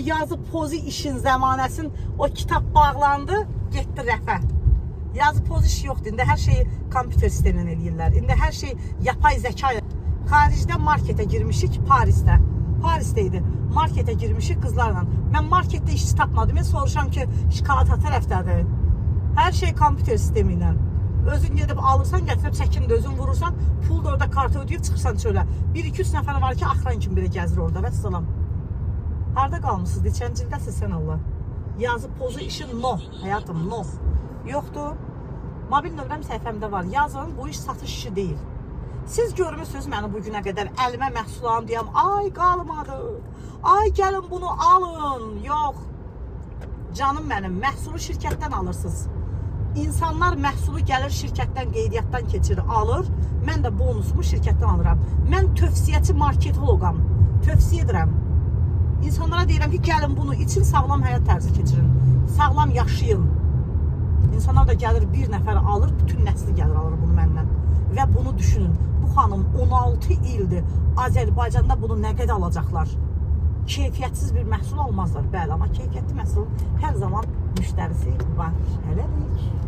yazı pozu işin zəmanəsin o kitab bağlandı, getdi rəfə. Yazı pozu işi yoxdur. İndi hər şeyi kompüter sistemi ilə eləyirlər. İndi hər şey yapay zəka ilə. Xaricdə marketə girmişik Parisdə. Parisdə idi. Marketə girmişik qızlarla. Mən marketdə işçi tapmadım. Mən soruşam ki, şokolad ha tərəfdədir. Hər şey kompüter sistemi ilə. Özün gedib alırsan, gətirib çəkini də özün vurursan, pul da orada karta ödəyib çıxırsan çölə. 1-2-3 nəfər var ki, axıran kimi belə gəzir orada. Vəssalam. Harda qalmısınız? Neçənci ildəsiz sən Allah? Yazı pozu işi no. Həyatım no. Yoxdur. Mobil nömrəm səhifəmdə var. Yazın, bu iş satış işi deyil. Siz görmüsünüz məni bu günə qədər əlimə məhsul alım deyəm, ay qalmadı. Ay gəlin bunu alın. Yox. Canım mənim, məhsulu şirkətdən alırsınız. İnsanlar məhsulu gəlir şirkətdən, qeydiyyatdan keçirir, alır. Mən də bonusumu şirkətdən alıram. Mən tövsiyəçi marketoloqam. Tövsiyə edirəm. İnsanlara deyirəm ki, gəlin bunu için, sağlam həyat tərzi keçirin. Sağlam yaşayın. İnsanlar da gəlir bir nəfər alır, bütün nəsli gəlir alır bunu məndən. Və bunu düşünün. Bu xanım 16 ildir Azərbaycanda bunu nə qədər alacaqlar? Keyfiyyətsiz bir məhsul almazlar. Bəli, amma keyfiyyətli məhsulun hər zaman müştərisi var. Hələlik.